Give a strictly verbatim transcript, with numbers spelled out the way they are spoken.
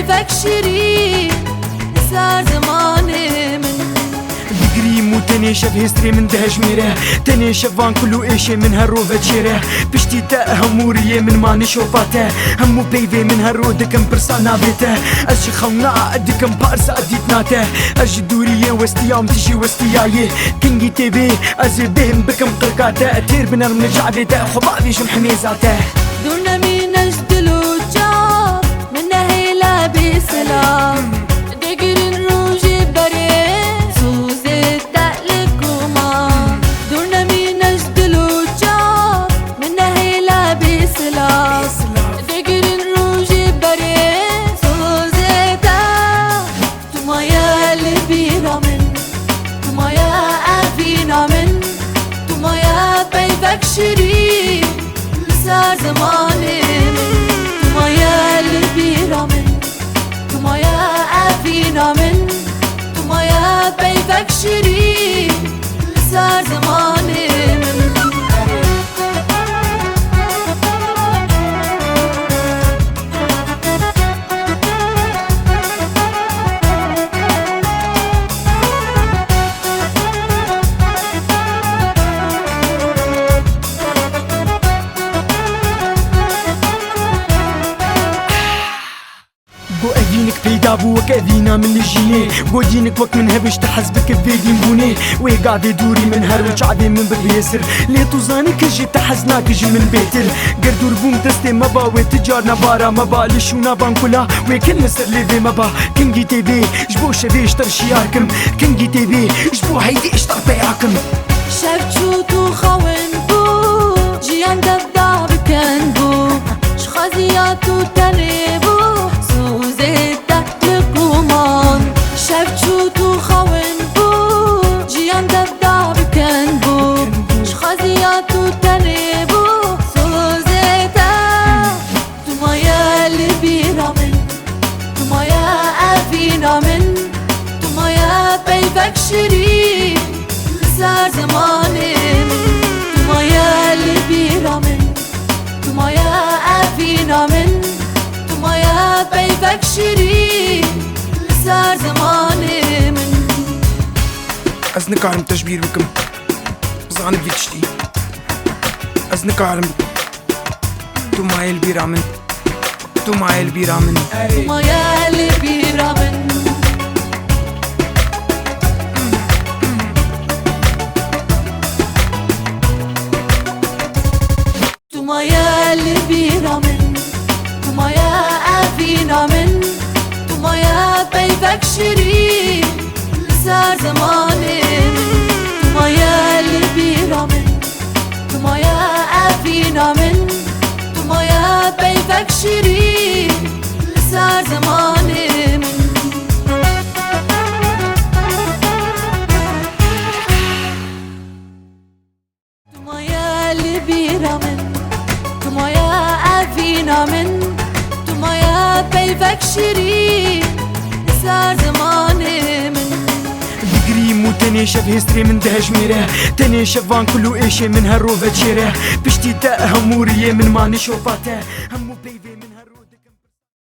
Peyvek şirîn li ser zimanê min. Digirîm û tenê şev hêstirê min dihejmêre. Tenê şevan kul û êşê min her roj veçêre. Piştî te hemû riyê min ma nişopa te. Hemû peyvê min her roj dikim pirsa navê te. Ez ji xewna dikim parsa dîtina te. Ez ji dûriyê westiyam, tu jî westiyayê. Kingî tê bê, ez ê bêhn bikim qirka te. Têr binerm li çavê te, xwe bavêjim himêza te. Dûr nemîne ji dil û çav, min nehêle bê silav. Digirin rojê berê, sozê te li ku ma. Dûr nemîne ji dil û çav, min nehêle bê silav. Digirin rojê berê, sozê te. Tu maye li bîra min, tu maye evîna min, tu maye peyvek şirîn li ser zimanê min. Tu maye li bîra min, tu maye evîna min, tu maye peyvek şirîn li ser zimanê min. Go evînik peyda bû wek evîna min li jînê. Go dînik wek min hebişt hez bike vê dînbûnê. Wê gavê dûrî min her û çavê min bibê sir. Lê tu zanî ki ji te hez nake ji min bêtir. Ger dûr bûm destê me ba wê ti carna bara me ba. Li şûna van kula wê kin li ser lêvê me ba. Kingî tê bê ji bo şevê ji te şiyar kim. Kingî tê bê ji bo heydê ji te peya kim. Şev çû tu xewin bû, jiyan dev da biken bû. Ji xeziya tu tenê bû, sozê te li ku man. Şev çû tu xewin bû, jiyan dev da biken bû. Ji xeziya tu tenê bû, sozê te. Tu maye li bîra min, tu maye evîna min, tu maye peyvek şirîn li ser zimanê min. Tu maye li bîra min, tu maye evîna min, tu maye peyvek şirîn li ser zimanê min. Ez nikarim te ji bîr bikim. Bizanim vî tiştî. Ez nikarim. Tu maye li bîra min. Tu maye li bîra min. Tu maye li bîra min. Tu maye li bîra min. Tu maye evîna min. Tu maye peyvek şirîn li ser zimanê min. Tu maye li bîra min. Tu maye evîna min, tu maye peyvek şirîn li ser zimanê min. Tu maye li bîra min, tu maye evîna min, tu maye peyvek şirîn li ser zimanê min. Digirîm û tenê şev hêstirê min dihejmêre. Tenê şevan kul û êşê min her roj veçêre. Piştî te hemû riyê min ma nişopa te. Hemû